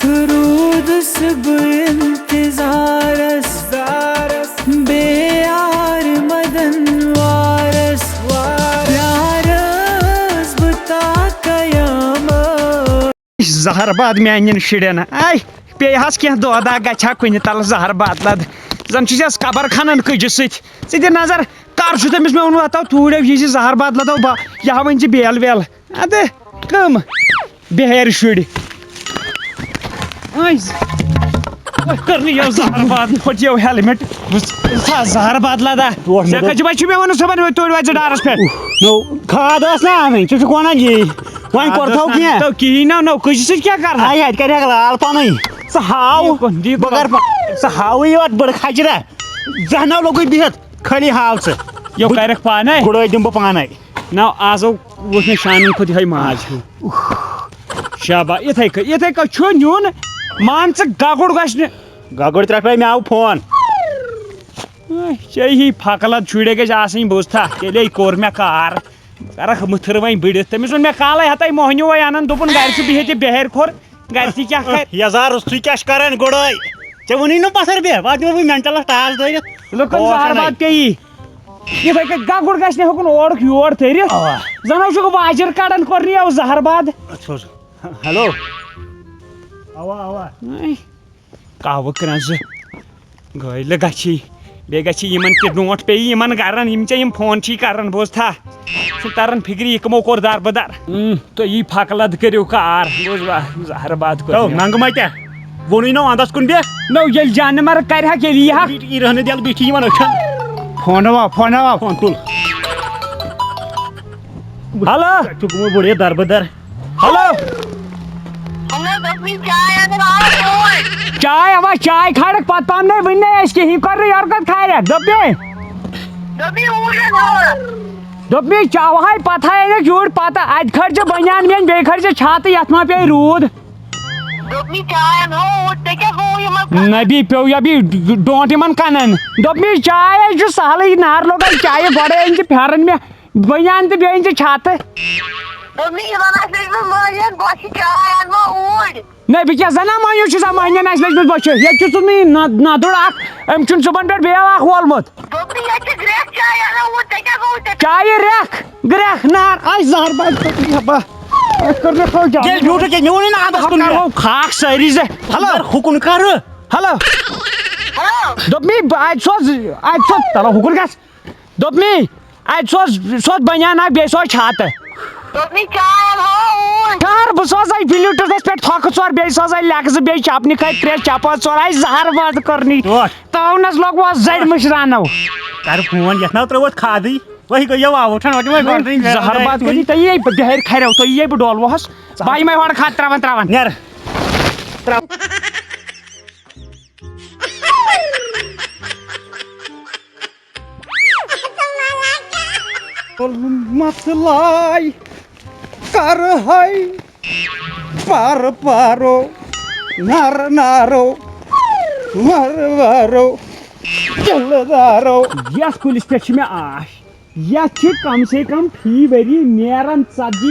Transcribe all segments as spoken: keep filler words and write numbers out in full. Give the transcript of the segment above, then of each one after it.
روٗدُس بہٕ اِنتظارس، بے یار مدن وارس، پیارس بہٕ تا قیامت۔ زہر باد میانٮ۪ن شُرٮ۪ن۔ اے، پیٚیہِ حظ کینٛہہ دۄدا، گژھِ ہا کُنہِ تل زہر باد لد۔ زن چھُس یس قبر خانن کٔجہِ سۭتۍ۔ ژٕ دِ نظر، کر چھُ تٔمِس مےٚ ووٚنمُت، ہتو توٗرۍ یہِ زِ زہر باد لدو با-، یہِ ہاوٕنۍ زِ بیل ویل۔ ادٕ کم بِہٲرۍ شُرۍ۔ أے، أے، کٔر نہٕ یہِ زہر باد، پھوٚٹ یہِ ہیلمٹ۔ وٕچھ، وٕچھ سا، زہر باد لدا۔ ٹوٹھ مےٚ ژےٚ دوٚپ۔ کَتہِ چھُ، وۄنۍ چھُ مےٚ ووٚنمُت صُبحن، وۄنۍ توٗرۍ واتہِ ژٕ ڈارَس پٮ۪ٹھ۔ نو، کھاد ٲس نہ اَنٕنۍ، ژٕ چھُکھ وَنان یی۔ وۄنۍ کھاد کوٚر ٲس تھو نہ کینٛہہ۔ اَنٕنۍ، تو کِہیٖنۍ نہ، نو، کٔجہِ سۭتۍ کیٛاہ کَرٕ؟ آے، اَتہِ کَرِ ہا لال پَنٕنۍ۔ ژٕ ہاو، یہِ کُن، یہِ بہٕ کُن۔ کَرٕ پا-، ژٕ ہاوٕے یوت بٔڑ کھَجرہ۔ زانٛہہ نہ لوٚگُے بِہِتھ، خٲلی ہاو ژٕ۔ یو بہٕ کَرَکھ پانَے۔ گُڑٲے دِمہٕ بہٕ پانَے۔ نو، آز ووت مےٚ شانَن کھۄتہٕ یِہوٚے ماز ہیوٗ۔ شابا، یِتھَے کٔنۍ، یِتھَے کٔنۍ چھُ نیُن۔ مان ژٕ، گگُر گژھِ نہٕ۔ گگُر ترٛٹھ بھائی، مےٚ آو فون۔ اے، ژےٚ ہی پھکلت شُرے گژھِ آسٕنۍ، بوٗزتھا؟ تیٚلے کوٚر مےٚ کار۔ کرکھ مٕتھٕر وۄنۍ بٔڑِتھ۔ تٔمِس ووٚن مےٚ کالے ہتاے موہنیو وۄنۍ انان، دوٚپُن گرِ چھُ بِہِتھ یہِ بِہٲرۍ کھوٚر، گرِ تہِ کیٛاہ کرِ؟ یزار، روٚستُے کیٛاہ چھُ کران گُڑٲے؟ ژےٚ ووٚنُے نہٕ پتھر بیٚہہ، پتہٕ دِمو بہٕ مینٹلس ٹاس دٲرِتھ۔ لُکن اوس زہر اَنَے۔ باد پیٚیی۔ یِتھَے کٔنۍ گگُر گژھِ نہٕ ہیوٚکُن اورُک یور تٔرِتھ۔ اَوا۔ زَن حظ چھُکھ واجِر کڑان کوٚرنٕے یَو زہر باد۔ اَتھ سوز۔ ہیلو۔ اَوا، اَوا۔ اے، کاوٕ کرٛنٛزٕ۔ گٲلۍ گژھی۔ بیٚیہِ گژھی یِمن تہِ ڈونٛٹھ پیٚیہِ یِمن گرن، یِم ژےٚ یِم فون چھی کران، بوزتھا؟ چھُنہٕ تران فِکرِ یہِ کٕمو کوٚر در بدر۔ اۭں۔ تُہۍ یی پھکہٕ لد کٔرِو کار۔ بوز وا، زہر باد کوٚر تو مےٚ۔ ننٛگہٕ مَتہِ ووٚنُے نہٕ وَنٛدَس کُن بیٚہہ۔ نو، ییٚلہِ جانہٕ مَرٕ کَرِ ہا، تیٚلہِ یی ہا۔ یہِ رہنہٕ دِل بِہِتھ یِمَن أچھَن۔ فون ہاوا، فون ہاوا۔ فون تُل۔ ہیلو۔ ژٕ چھُکھ گوٚمُت بوٚڑ یہِ دَربٕدَر۔ ہیلو۔ ہیلو، دوٚپمَے چاے اَنہٕ راو اوٗرۍ۔ چاے اَوا، چاے کھارَکھ پَتہٕ پَہَم نَے، وٕنہِ نَے اَسہِ کِہیٖنۍ، کوٚر نہٕ یورٕ کَتھ کھارٮ۪کھ، دوٚپمَے۔ دوٚپمَے اوٗرۍ اَنہٕ راو۔ دوٚپمَے چاے وَہَے پَتہٕ ہَے أنِکھ یوٗرۍ پَتہٕ، اَتہِ کھٲرۍ زِ بٔنیان میٛٲنۍ، بیٚیہِ کھٲرۍ زِ چھاتہٕ، یَتھ ما پیٚیہِ روٗد۔ دوٚپمَے چاے اَنہو اوٗرۍ، ژےٚ کیٛاہ گوٚو یِمَن کَنَن؟ نبی پیوٚو یا بی ڈونٛٹھ یِمَن کَنَن۔ دوٚپمَے چاے ہَے چھُ سہلٕے، نار لوٚگ اَسہِ چایہِ گۄڈَے أنۍ زِ پھٮ۪رَن مےٚ۔ بٔنیان تہٕ بیٚیہِ أنۍ زِ چھاتہٕ۔ دوٚپمَے یِمَن آسہِ لٔجمٕژ مٲنِیَن، بہٕ چھِ چاے اَنہٕ وۄنۍ اوٗرۍ۔ نہ، بہٕ کیٛاہ زَنان مٲنِو چھُس، مٲنِیَن آسہِ لٔجمٕژ بۄچھِ۔ ییٚتہِ چھُ سُہ مےٚ نہ-، نَدُر اَکھ، أمۍ چھُنہٕ صُبحن پٮ۪ٹھ بیٚیہِ اَکھ وولمُت۔ دوٚپمَے ییٚتہِ چھِ گرٛٮ۪کھ چاے اَنان اوٗرۍ، ژےٚ کیٛاہ گوٚو ژےٚ؟ چایہِ رٮ۪کھ، گرٛٮ۪کھ نار، آے زہر باد کٔر مےٚ بہٕ۔ أسۍ کٔر مےٚ کھٲج جان۔ ییٚلہِ بیوٗٹھ ییٚکیٛاہ مےٚ ووٚنُے نہٕ اَتَس کُن کَرو کھاکھ سٲری زٕ۔ ہیلو۔ یارٕ ہُکُن کَرٕ۔ ہیلو۔ ہیلو۔ دوٚپمَے بہٕ اَتہِ سوز، اَتہِ سوز، تَلو ہُکُن گژھ۔ دوٚپمَے، اَتہِ سوز، سوز بٔنیان اَکھ، بیٚیہِ سوز چھاتہٕ۔ دوٚپمَے، چاے اَنہو اوٗرۍ۔ ٹھہر، بہٕ سوزَے بِلیوٗٹوٗتھَس پٮ۪ٹھ تھۄکہٕ ژور، بیٚیہِ سوزَے لیٚکہٕ زٕ، بیٚیہِ چَپنہِ کھٔتۍ ترٛےٚ، چَپہٕ ژور، آے زَہر باد کٔرنی۔ ٹوٹھ۔ تاونَس لوٚگ وۄنۍ زَرِ مٔشراونو۔ کَرٕ فون، یَتھ ناو ترٛٲوٕتھ کھادٕے۔ وۄنۍ گٔے یَو آوُٹ، وۄنۍ چھُ وۄنۍ گۄڈٕ زَہر باد کٔرِتھ، تُہۍ یِیے بہٕ بِہٲرۍ کھرٮ۪و، تُہۍ یِیے بہٕ ڈول وۄہَس۔ بہٕ یِمَے ہورٕ کھاد ترٛاوان ترٛاوان۔ نیر۔ ترٛاو۔ مسلے کر ہے پر پرو، نر نارو، ور ورو، دل دارو۔ یتھ کُلِس پٮ۪ٹھ چھِ مےٚ آش۔ یتھ چھِ کم سے کم فی ؤری نیران ژتجی۔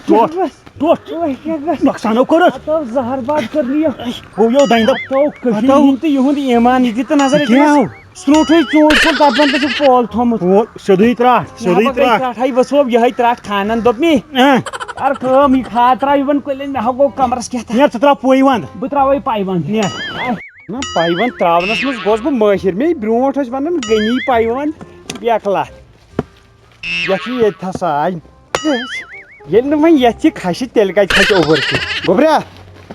ٹوٹھ، ٹوٹھ۔ اوے کیٛاہ گژھ؟ نۄقصانو کوٚرُتھ۔ ہتو زہر باد کٔر نہٕ یہِ۔ گوٚو یو دنہِ دۄہ۔ ہتو کٔشیٖرِ ہتو۔ ہُنٛد تہٕ یِہُنٛد ایمان، یہِ دِ تہٕ نظر کیٛاہ ییٚتہِ آو؟ سرٛوٹھٕے ژوٗنٛٹھۍ کُل تتھ زن تہٕ چھُ پول تھوٚمُت۔ او، سیوٚدُے ترٛٹھ، مےٚ سیوٚدُے ہا گٔے ترٛٹھ۔ ترٛٹھ، ہے وۄژھ صٲب، یِہے ترٛٹھ خانن دوٚپ مےٚ۔ اۭں۔ کر کٲم، یہِ کھاد ترٛاو یِمن کُلٮ۪ن، مےٚ ہا گوٚو کمرس کیٛاہ تام۔ نیر ژٕ ترٛاو پُے ونٛد۔ بہٕ ترٛاوے پاے ونٛد۔ نیر۔ نہ، پاے ونٛد ترٛاونس منٛز گوس بہٕ مٲہِر، مےٚ برونٛٹھ ٲسۍ ونان غنی پاے ونٛد بیکلا۔ یتھ چھُ ییٚتہِ تھا ساے۔ ییٚلہِ نہٕ وۄنۍ یتھ یہِ کھسہِ، تیٚلہِ کتہِ کھسہِ اوٚبُر تہِ؟ گوٚبریا،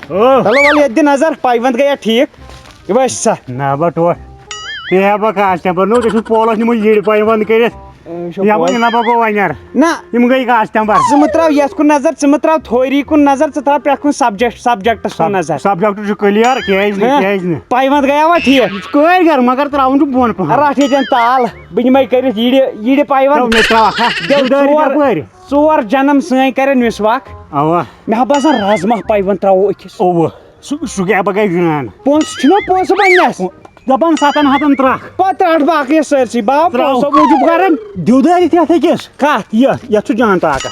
او۔ چلو ولہٕ یتھ دِ نظر، پایونٛد گٔیا ٹھیٖک؟ یہِ وۄنۍ چھِ سا؟ نہ بہ ٹوٹھ۔ بیٚیہِ ہا بہ کاسٹمر، نو، ژےٚ چھُکھ پولس نِمُت یِرِ پایونٛد کٔرِتھ۔ اے، یہِ چھُ یا پول۔ وۄنۍ نہ بہ گوٚو وۄنۍ یَر۔ نہ۔ یِم گٔے کاسٹمر۔ ژٕ مہٕ ترٛاو یتھ کُن نظر، ژٕ مہٕ ترٛاو تھوری کُن نظر، ژٕ ترٛاو پرٛٮ۪تھ کُنہِ سبجیکٹ، سبجیکٹس کُن سب-، نظر۔ سبجیکٹ چھُ کلیر، کیازِ نہٕ، ہہ؟ کیازِ نہٕ؟ پایونٛد گٔیا وۄنۍ ٹھیٖک؟ یہِ چھُ کٲرۍ گر، مگر ترٛاوُن چھُ بۄن پہم۔ رٹھ ییٚتٮ۪ن تال، بہٕ نِمے کٔرِتھ یِرِ، یِرِ پایونٛد۔ ترٛاو مےٚ ترٛاو اکھ، ہا۔ دِل دٲرِتھ ژور۔ یپٲرۍ۔ ژور جنم سٲنۍ کرن مسواک۔ اوا۔ مےٚ ہا باسان رازما پایونٛد ترٛاوو أکِس۔ اوٚوٕ۔ سُہ، سُہ کیٛاہ پگاہ جان؟ پونٛسہٕ چھُنہ پونٛسہٕ بننس۔ دپان ستن ہتن ترٛکھ۔ پتہٕ رٹھ باقٕے سٲرسٕے۔ باب ترٛاو۔ پونٛسو موٗجوٗب کران۔ دِو دٲرِتھ یتھ أکِس۔ کتھ؟ یتھ، یتھ چھُ جان طاقت۔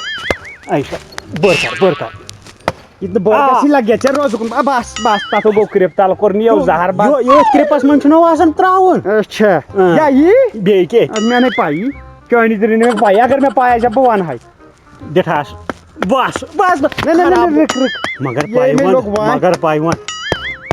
اچھا، بٔر کر، بٔر کر۔ یہِ تہِ نہٕ بٔڑ آ۔ گژھی لگہِ، ژےٚ روزُکھ۔ آ، بس، بس، تتھ گوٚو کرٛپ، تلہٕ کوٚر نِیو زہر بس۔ یو-، یتھ کرٛپس منٛز چھُنہ آسان ترٛاوُن۔ اچھا۔ اۭں۔ یا یی؟ بیٚیہِ کیٛاہ؟ مےٚ نے پَیی۔ چٲنی تہِ نہٕ مےٚ پَیی، اگر مےٚ پَے آسہِ ہا، بہٕ وَنہٕ ہاے۔ دِٹھاس۔ بس، بس، بس۔ نہ، نہ، نہ، نہ، خراب۔ Rig, rig. مگر یے مےٚ پایوان، لوٚگ وَن۔ مگر پایوان۔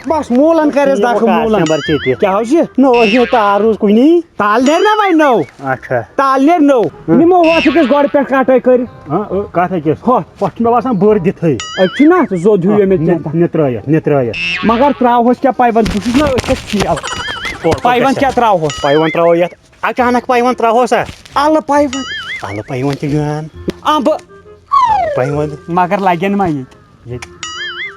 بس، موٗلن کر اَسہِ دَکہٕ، موٗلن۔ نمبر ژےٚ تہِ۔ کیٛاہ حظ چھِ؟ نہ، اوس یہِ تار روٗز کُنی۔ تال نیرِ نا وۄنۍ نٔو؟ اچھا۔ تال نیرِ نٔو۔ ہُم۔ نِمو ہۄتھ أکِس گۄڈٕ پٮ۪ٹھ کَٹٲے کٔرِتھ۔ ہاں، ٲ، کَتھ أکِس؟ ہۄتھ۔ ہۄتھ چھُ مےٚ باسان بٔر دِتھٕے۔ أتھۍ چھُ نا سُہ زوٚد ہیوٗ ییٚمہِ نہِ-، کینٛہہ۔ نِترٲیِتھ، نِترٲیِتھ۔ مگر ترٛاوہوس کیٛاہ پایوَنٛد؟ بہٕ چھُس نا أتھۍ پٮ۪ٹھ فیل۔ پایوَنٛد کیٛاہ ترٛاوہوس؟ پایوَنٛد ترٛاوو یَتھ۔ اچانک پایوَنٛد ترٛاوہوس ہا؟ اَلہٕ پایوَنٛد۔ اَلہٕ پایوَنٛد تہِ جان۔ اَمبہٕ۔ پایوَنٛد۔ مگر لَگن ما ییٚتہِ؟ ییٚتہِ۔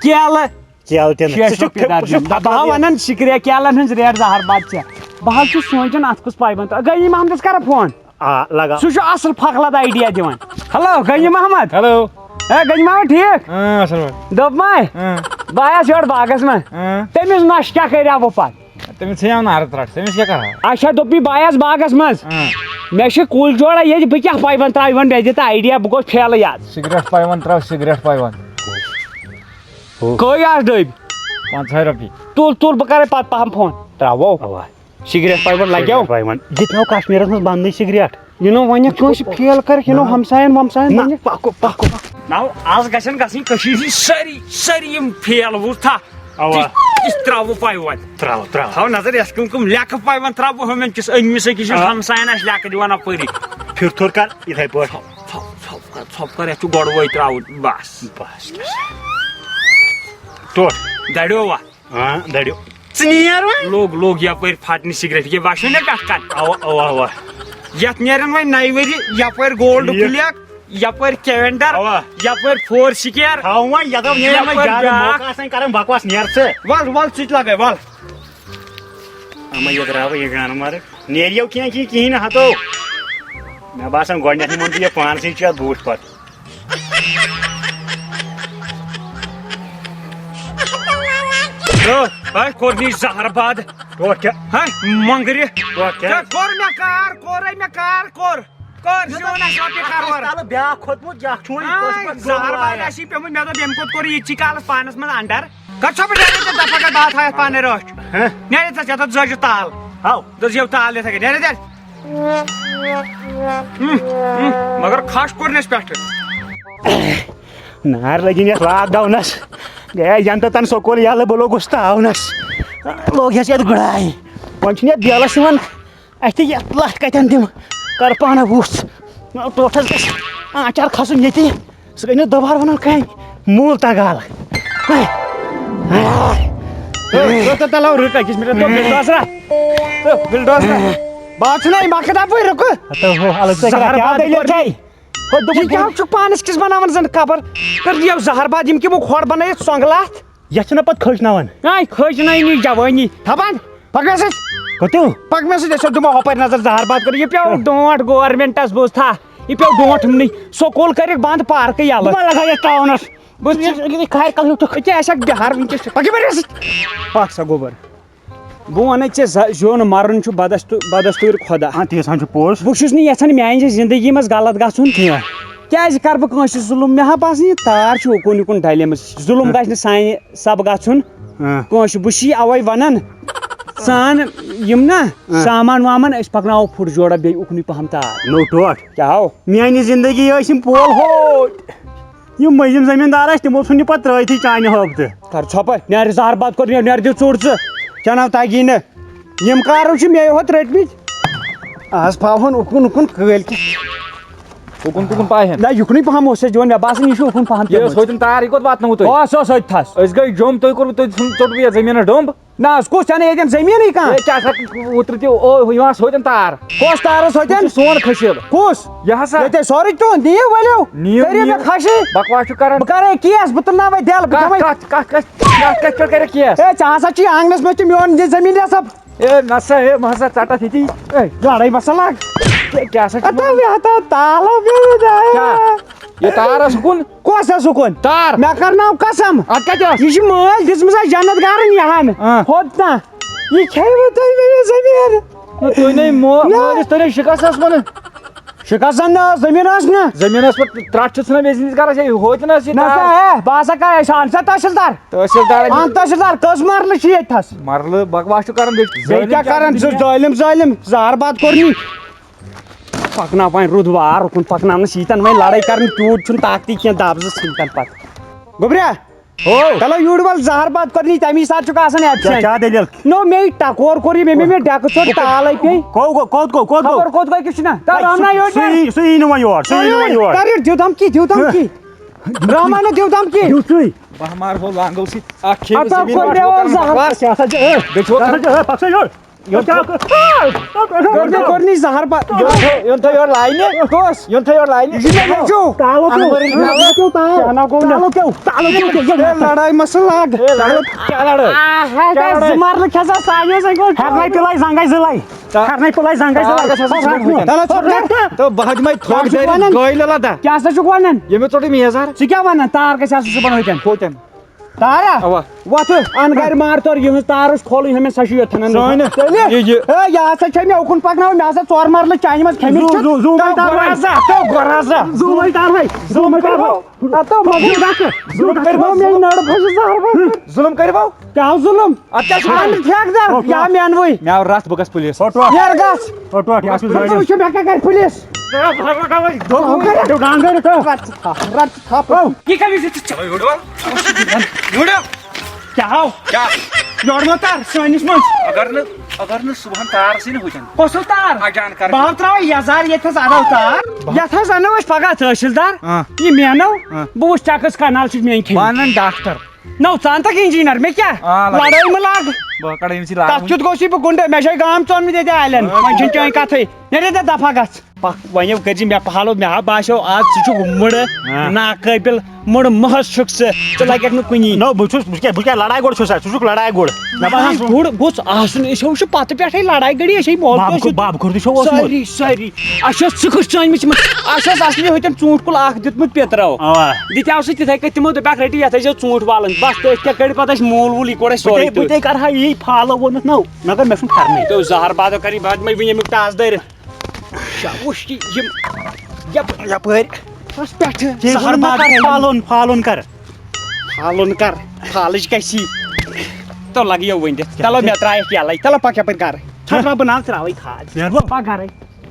کیلہٕ۔ کیلہٕ تہِ نہٕ۔ شیٹھ ژٕ چھُکھ رۄپیہِ فِک-، ژٕ درجن۔ چھُکھ بہٕ ہاوٕ فَکر وَنان، شِکریہ کیلَن ہٕنٛز ریٹ زہر باد چھےٚ۔ بہٕ حظ چھُس سونٛچان، اَتھ کُس پایوَنٛد تہٕ غنی محمدَس کَرٕ فون۔ آ، لگاو۔ سُہ چھُ اَصٕل فخلت آیڈیا دِوان۔ ہیلو، غنی محمد۔ ہیلو۔ ہے، غنی محمد، ٹھیٖک؟ اۭں، اَصٕل پٲٹھۍ۔ دوٚپمَے، اۭں۔ بہٕ آیَس یورٕ باغَس منٛز۔ اۭں۔ تٔمِس نۄشہِ کیٛاہ کَریٛاہ بہٕ پَتہٕ؟ تٔمِس ژھٕنیو نارٕ ترٛٹھ، تٔمِس کیٛاہ کَرٕ ہا؟ اچھا، دوٚپ یہِ بہٕ آیَس باغَس منٛز۔ اۭں۔ مےٚ چھِ کُلۍ جوڑا ییٚتہِ، بہٕ کیٛاہ پایوَنٛد ترٛاوٕ یِمَن؟ مےٚ دِ تہٕ آیڈیا، بہٕ گوٚژھ فیلٕے آز۔ سِگریٹ پایوَنٛد ترٛاو، سِگریٹ پایوَنٛد۔ کٔہۍ آز ڈٔبۍ؟ پنٛژاہ رۄپیہِ۔ تُل، تُل، بہٕ کَرَے پَتہٕ پَہَم فون۔ ترٛاوو۔ اَوا۔ سِگریٹ پایوَنٛد لَگیو؟ سِگریٹ پایوَنٛد۔ یہِ تہِ ناو کشمیٖرَس منٛز بنٛدٕے سِگریٹ۔ یہِ نو وۄنۍ کٲنٛسہِ فیل کَرِ، یہِ نو نہ۔ ہمساین ومساین نہ، وۄنۍ۔ پکو، پکو۔ نو، آز گژھن گژھٕنۍ کٔشیٖرِ ہِنٛدۍ سٲری، سٲری یِم فیل وُچھ تھا۔ اَوا۔ تِژھ، تِژھ ترٛاوو پایوَنٛد۔ ترٛاو، ترٛاو۔ تھاو نظر، یَتھ کٕم کٕم لیکھٕ پایوَنٛد ترٛاوو ہُمٮ۪ن کِس أنمِس أکِس یُس آ۔ ہمساین آسہِ لیکھٕ دِوان اَپٲری۔ پھِر تھوٚد کر یِتھَے پٲٹھۍ۔ ژھۄپ، ژھۄپ، ژھۄپ کر، ژھۄپ کر، یَتھ چھُ گۄڈٕ وَے ترٛاوُن، بس۔ بس، کیٛاہ سا۔ ٹوٹھ۔ دَریو وَ۔ ہاں، دٔرِو۔ ژٕ نیر وۄنۍ۔ لوٚگ، لوٚگ یپٲرۍ پھٹنہِ سگریٹ، یہِ باسیو مےٚ پٮ۪ٹھ کَن۔ اوا، اوا، اوا۔ یتھ نیرن وۄنۍ نَیہِ ؤری یپٲرۍ گولڈ ٹھیٖک۔ کُلیک، یپٲرۍ کیونڈر، اوا۔ یپٲرۍ فور سکیر۔ تھاو وۄنۍ، یتھ نیرن وۄنۍ یپٲرۍ زیادٕ بیٛاکھ۔ موقعہٕ آسان کران بکواس، نیر ژٕ۔ ول، ول، ژٕ تہِ لگے، ول۔ اما یہِ درٛاو یہِ گانہٕ مرٕگ۔ نیریو کینٛہہ کینٛہہ کِہیٖنۍ نہٕ ہتو۔ مےٚ باسان گۄڈٕنٮ۪تھٕے ووٚن بہٕ یہِ پانسٕے چھُ یتھ بوٗٹھ پتہٕ۔ تہٕ أمۍ کوٚر نہٕ یہِ زہر باد۔ ٹوٹھ کیٛاہ؟ ہاے، مۄنٛگرِ۔ ٹوٹھ کیٛاہ؟ ژےٚ کوٚر مےٚ کار، کوٚرے مےٚ کار، کوٚر۔ کوٚر، زیوٗن اَسہِ رۄپیہِ کَرور۔ تَلہٕ بیٛاکھ کھوٚتمُت، یہِ اَکھ چھُ وۄنۍ ہاے، پٔتمہِ زہر باد آسی پیوٚمُت، مےٚ دوٚپ، ییٚمہِ کھۄتہٕ کوٚر یہِ تہِ کالَس پانَس منٛز اَنڈَر۔ کَر ژھۄپہٕ نیرِ ژےٚ دَپَکھ گژھ بہٕ ہاوہا یَتھ پانَے رٲچھ۔ ہہ؟ نیرِ ژےٚ، ژےٚ تَتھ زٲجِو تال۔ ہاو۔ دٔزۍ یَو تال یِتھَے کٔنۍ، نیرِ ژےٚ۔ ہم، ہم، مگر کھَش کوٚرنَس پٮ۪ٹھٕ۔ نار لٔگِن یَتھ لاک ڈاونَس۔ گٔیے جنتہٕ تَن سکوٗل یَلہٕ، بہٕ لوٚگُس تاونَس۔ لوٚگ یَس یَتھ گُڑاے۔ وۄنۍ چھُنہٕ یَتھ بیلَس یِوان اَتھِ، یَتھ لَتھ کَتٮ۪ن دِمہٕ؟ کَر پانہٕ وُژھ۔ ٹوٹھَس گژھِ آنٛچار کھَسُن ییٚتی۔ سُہ گٔے نہٕ دُبارٕ وَنان کانٛہہ۔ موٗل تَگالہٕ۔ ہے۔ ہے۔ تَلو رُک أکِس مِنٹَس، تو بِلڈوزرا۔ تو بِلڈوزرا۔ بہٕ حظ چھُنہ یہِ مۄکھٕ دَپٲرۍ رُکہٕ۔ ہَتو ہو، الگ ژٕ زہر کیٛاہ باد دٔلیٖل کوٚر۔ چھے؟ ہو، دوٚپُن یہِ کیٛاہ چھُکھ پانَس کِس بَناوان زَن خبر؟ کٔر یَو زَہر باد، یِم کِمو کھۄر بَنٲیِتھ سۄنٛگہٕ لَتھ؟ یَتھ چھُنہ پَتہٕ کھٔج ناوان۔ ہے، کھٔج ناوِ نہٕ یہِ جوٲنی۔ تھَپان، پَکھ مےٚ سۭتۍ۔ کوٚت؟ پَکھ مےٚ سۭتۍ، أسۍ دِمو ہۄپٲرۍ نظر زَہر باد کٔرِتھ۔ یہِ پیوٚو ڈونٛٹھ گورمٮ۪نٛٹَس، بوٗزتھا؟ یہِ پیوٚو ڈونٛٹھ یِمنٕے۔ سکوٗل کٔرِکھ بنٛد، پارکٕے یَلہٕ۔ بہٕ ما لَگہٕ ہا یَتھ ٹاونَس؟ بہٕ چھُس یہِ کھارِ کَلہٕ ہیوٚتُکھ۔ أکیٛاہ آسہِ اَکھ بِہار وٕنۍکٮ۪س چھِ۔ پَکھ یہِ مےٚ سۭتۍ۔ پَکھ سا گوٚبُر۔ بہٕ وَنے ژےٚ زَ-، زیوٗن مَرُن چھُ بدستو-، بدستوٗر خۄدا۔ آ، تیٖژ ہن چھُ پوٚز۔ بہٕ چھُس نہٕ یَژھان میٛانہِ زِندگی منٛز غلط گژھُن۔ کینٛہہ۔ کیٛازِ کَرٕ بہٕ کٲنٛسہِ ظُلُم؟ مےٚ ہا باسان یہِ تار چھُ اُکُن یُکُن ڈَلے مٕژ۔ ظُلُم ہہ۔ گژھِ نہٕ سانہِ سب گژھُن۔ ہہ۔ کٲنٛسہِ، بہٕ چھُس یہِ اَوَے وَنان، ژٕ اَن یِم نا ہہ۔ سامان وامان، أسۍ پَکناوو پھُٹ جوڑا بیٚیہِ اُکنُے پَہَم تار۔ نوٚو ٹوٹھ۔ کیٛاہ ہو؟ میٛانہِ زِندگی ٲسۍ یِم پول ہوٹۍ۔ یِم مٔنٛزِم زٔمیٖندار ٲسۍ، تِمو ژھُن یہِ پَتہٕ ترٛٲوتھٕے چانہِ ہٲبتہٕ۔ کر ژھۄپہٕ، نیرِ زہر باد کوٚر، نیرِ، نیرِ دِ ژوٚٹ ژٕ۔ چناو تگی نہٕ۔ یِم کارو چھِ مےٚ یوت رٔٹمٕتۍ۔ آز پھاوہون اُکُن اُکُن کٲلۍ کِتھ۔ اُکُن تُکُن پایہِ ہن۔ نہ، یُکنُے پہم اوس اَسہِ دِوان، مےٚ باسان، یہِ چھُ اُکُن پہم یہِ ٲس پیوٚمُت۔ ہوٚتٮ۪ن تار، یہِ کوٚت واتنووُ تۄہہِ؟ اوس، اوس ہوٚتہِ تھَس۔ أسۍ گٔے جوٚم، تُہۍ کوٚروُ، تُہۍ ژھُن-، ژوٚٹوُ یَتھ زٔمیٖنَس ڈوٚمب؟ نہ حظ، کُس چھَنہٕ ییٚتٮ۪ن زٔمیٖنٕے کانٛہہ؟ ہے، کیٛاہ سا، اوترٕ تہِ او-، یِوان ٲس ہوٚتٮ۪ن تار۔ کۄس تار ٲس ہوٚتٮ۪ن؟ سُہ چھُ سون کھٔسیٖل۔ کُس؟ یہِ ہسا۔ ییٚتہِ سورُے چون، دِیِو ؤلِو۔ نِیِو، کٔرِو نِیِو۔ مےٚ خۄشی۔ بکواس چھُ کران۔ بہٕ کرے کیس، بہٕ تُلناوے دٮ۪ل، بہٕ کتھ، دِمے۔ کتھ، کتھ، کتھ، کتھ، کتھ پٮ۪ٹھ کرکھ کیس؟ ہے، ژےٚ ہسا چھُے آنٛگنس منٛز تہِ میون یہِ زٔمیٖن یہِ سب۔ ہے، نسا، ہے، بہٕ ہسا ژٹتھ ییٚتی۔ ہے۔ لڑٲے مسا لگ۔ ہے، کیٛاہ سا چھُ اتا وۄنۍ؟ بیہتا تالو بیہتا۔ کیٛاہ؟ یہِ تار ٲس کُن؟ کۄس ٲس اُکُن؟ تار۔ مےٚ کرناو قسم۔ اَتھ کَتہِ ٲس؟ یہِ چھِ مٲلۍ دِژمٕژ اَسہِ جنت گارن یہِ ہن۔ آ۔ ہوٚت نا۔ یہِ کھیٚیہِ وۄنۍ تۄہہِ مےٚ یہِ زٔمیٖن۔ نہ، تُہۍ نے مو-، نہ۔ مٲلِس تُہۍ نے شِکَس ٲس وَنان۔ یہِ کَس زَن نہٕ ٲس زٔمیٖن ٲس نہٕ۔ زٔمیٖنَس پٮ۪ٹھ ترٛٹھ چھُ ژھٕنان بیٚیہِ زٔمیٖنَس گَرَس، ہے، ہوتہِ نہٕ ٲس یہِ نہ سا، تار۔ ہے، بہٕ ہسا کَے، أسۍ اَن سا تحصیٖلدار۔ تحصیٖلدار اَن تحصیٖلدار، کٔژ مَرلہٕ چھِ ییٚتہِ تھَس؟ مَرلہٕ بکواس چھُ کَران بیٚیہِ۔ بیٚیہِ کیٛاہ کَران؟ ژٕ ظٲلِم، ظٲلِم، زہر باد کوٚر نی۔ پَکناو وۄنۍ رُت وار، اُکُن پَکناونَس ییٖتٮ۪ن وۄنۍ لَڑٲے کَرٕنۍ، تیوٗت چھُنہٕ طاقتی کینٛہہ، دَب زٕ ژھٕنتَن پَتہٕ۔ گوٚبریا، ہو۔ چلو یوٗرۍ وَل زہر بَتہٕ کوٚر نی، تَمی ساتہٕ چھُکھ آسان کیٛاہ، absent۔ کیٛاہ دٔلیٖل؟ نو، مے ٹکور کوٚر یہِ، مےٚ، مےٚ، مےٚ ڈٮ۪کہٕ ژوٚٹ تالَے پیٚیہِ۔ کوٚت گوٚو، کوٚت گوٚو، کوٚت گوٚو؟ خبر کوٚت گوٚو کِس چھُنہ؟ تَلہٕ رَنہٕ نا سُہ، یوٚرٕ سُہ یی، سُہ یی نہٕ وۄنۍ یور، سُہ یی نہٕ وۄنۍ یور۔ کَر یُتھ دِیِو دھمکی، دِیِو دھمکی۔ رحمانہ دِیِو دھمکی۔ دِیِو سُے۔ بہٕ ہا مارٕ ہو لانٛگو سۭتۍ اَکھ کھیٚیہِ ہَتہٕ زٔمیٖن کوٚر مےٚ اورٕ زہر۔ بَکواس۔ یہِ ہسا چھِ، اے، بیٚیہِ چھُ بیٚیہِ چھُ، اے، پَک سا یورٕ۔ یوٚت کیٛاہ کوٚر؟ کوٚر نہٕ، کوٚر نہٕ زہر با-، یوٚت تھٲو، یوٚت تھٲو یورٕ لاینہِ۔ کُس؟ یوٚت تھٲو یورٕ لاینہِ۔ یہِ چھُ مےٚ نیٚچوٗ۔ تالو کیٛاہ؟ اَنمٕرٕے تالو کیٛاہ؟ کیٛاہ نہ گوٚو مےٚ؟ تالو کیٛاہ؟ تالو کیٛاہ؟ ہے، لڑاے مہ سا لاگ۔ ہے، لڑاے، کیٛاہ لڑٲے؟ آ، ہے، کیٛاہ لڑٲے؟ زٕ مرلہٕ کھسا سانہِ زنٛگہِ۔ ہیٚرنَے پِلَے زنٛگَے زٕلَے۔ تا-، ہیٚرنَے پِلَے زنٛگَے تار زٕلَے۔ گژھِ آسُن صُبحن ہوٚتٮ۪ن۔ تَلہٕ ژھوٚٹ کَر۔ تہٕ بہٕ ہا دِمَے تھوٚد کیٛاہ چھُکھ گرِ وَنان؟ گٲلۍ لَدا۔ کیٛاہ سا چھُکھ وَنان؟ ییٚمہِ ژوٚٹُے مےٚ یَزار۔ ژٕ کیٛاہ وَنان؟ تار گژھِ آسُن صُبحن ہوٚتٮ۪ن۔ ہوٚتٮ۪ن۔ تارا؟ اوا۔ وۄتھٕ، اَن گرِ مار تور، یِہٕنٛز تار ٲس کھولٕنۍ، ہُمِس سا چھُ یوٚتھَن۔ سٲنۍ۔ تیٚلہِ؟ یہِ، یہِ۔ ہے، یہِ ہسا چھےٚ مےٚ اُکُن پَکناوُن، مےٚ ہسا ژور مرلہٕ چانہِ منٛز کھیٚمٕتۍ زوٗ، چھِ۔ زوٗ، زوٗ، تو تارا۔ گۄرازا، تو گۄرازا۔ زوٗ، وۄنۍ تارہَے۔ زوٗ، وۄنۍ تارہَے۔ اَدٕ تو مگر ڈاکٹر، زوٗ، ظُلُم کٔرِو۔ مےٚ نٔر پھٔجہِ زہر وَتھ۔ ظُلُم کٔرِو۔ کیٛاہ ظُلُم؟ اَدٕ کیٛاہ چھُ اَن ٹھیکہٕ دار، یا مینوٕے۔ مےٚ آو رَتھ، بہٕ گژھٕ پُلیٖس۔ ہَٹو۔ یَر گژھ۔ ہَٹو، یَتھ چھُ بہٕ زٲیِج۔ وٕچھِ مےٚ کیٛاہ کَرِ پُلیٖس۔ ہے، بہٕ ہَٹو، ہَٹو، ہَٹو۔ رَٹ ژٕ تھَپھ، رَٹ ژٕ تھَپھ۔ یہِ کَمہِ وِزِ چھُ ژےٚ؟ یوٗرٕ وَل۔ یوٗرٕ وَل۔ کیٛاہ ہاو؟ کیٛاہ؟ یورٕ مہ تَر سٲنِس منٛز۔ اگر نہٕ، اگر نہٕ صُبحن تار آسٕے نہٕ ہوٚتٮ۪ن۔ کۄس ہِش تار؟ اچانک کر۔ بہٕ ہاو ترٛاوَے یَزار ییٚتہِ تھَس اَدَو تار۔ یَتھ حظ اَنو أسۍ پَگاہ تحصیٖلدار۔ آ۔ یہِ مینو۔ آ۔ بہٕ وٕچھٕ ژےٚ کٔژ کَنال چھِ میٛٲنۍ کھیٚنۍ۔ وَنان ڈاکٹر۔ نو، ژٕ اَن تَکھ engineer، مےٚ کیٛاہ؟ آ، لَگے۔ لَڑٲے مہٕ لاگ۔ بہٕ کَڑٕ أمِس یہِ لاگ۔ تَتھ کیُتھ گوٚژھ یہِ، بہٕ گُنڈٕ، مےٚ چھے گام ژوٚنمُت ییٚتہِ آلٮ۪ن۔ آ۔ وۄنۍ چھَنہٕ چٲنۍ کَتھٕے۔ نیرِ ییٚتہِ دَفعہ گژھ۔ پکھ، وۄنۍ یہِ کٔرۍ زِ مےٚ پہلو، مےٚ ہا باسیو آز ژٕ چھُکھ مُڑٕ ہاں۔ ناقٲبِل، مُڑٕ محض چھُکھ ژٕ، ژٕ لگکھ نہٕ کُنی۔ نو، بہٕ چھُس، بہٕ کیٛاہ، بہٕ کیٛاہ لڑایہِ گوٚڑ چھُسا؟ ژٕ چھُکھ لڑایہِ گوٚڑ۔ مےٚ باسان لڑایہِ سُہ گوٚڑ گوٚژھ آسُن، أسۍ ہو چھِ پتہٕ پٮ۪ٹھَے لڑایہِ گٔڑی، أسۍ ہے مول بابہٕ تہِ کور-، بابہٕ کور تہِ چھو اوسمُت۔ سٲری، سٲری۔ اَسہِ ٲس ژٕ کٔژ چٲنۍ مٕژ یِمن، اَسہِ ٲس اصلی ہوٚتٮ۪ن ژوٗنٛٹھ کُل اکھ دیُتمُت پِترو۔ اوا۔ دِتیٛاو سُہ تِتھَے کٔنۍ، تِمو دوٚپکھ رٔٹِو یتھ ٲسۍزیو ژوٗنٛٹھ والان، بس تہٕ أسۍ کیٛاہ کٔڑۍ پتہٕ اَسہِ مول وول یہِ کوٚڑ اَسہِ بہٕ سورُے تے، بہٕ تٔتھۍ۔ تے کرٕ ہا یی فالو ووٚنُتھ نو، مگر مےٚ چھُنہٕ کرنٕے۔ تو زہر بادو کری باد میں وٕنہِ اَمیُک ٹاس دٲرِتھ۔ شابوش، یہِ، یِم، یپ-، یپٲرۍ۔ بس پٮ۪ٹھٕ۔ ژےٚ زہر ووٚنُم نا باد کر کَرِ۔ فالُن، فالُن کر۔ فالُن کر، فالٕچ گژھی۔ تو لگیو ؤنِتھ۔ چلو مےٚ ترٛایَکھ یَلَے۔ چلو پَکھ یَپٲرۍ گَرٕ۔ چھَکھ رَبہٕ ناو ترٛاوَے کھاد۔ نیرٕ بہٕ۔ پَکھ گَرَے۔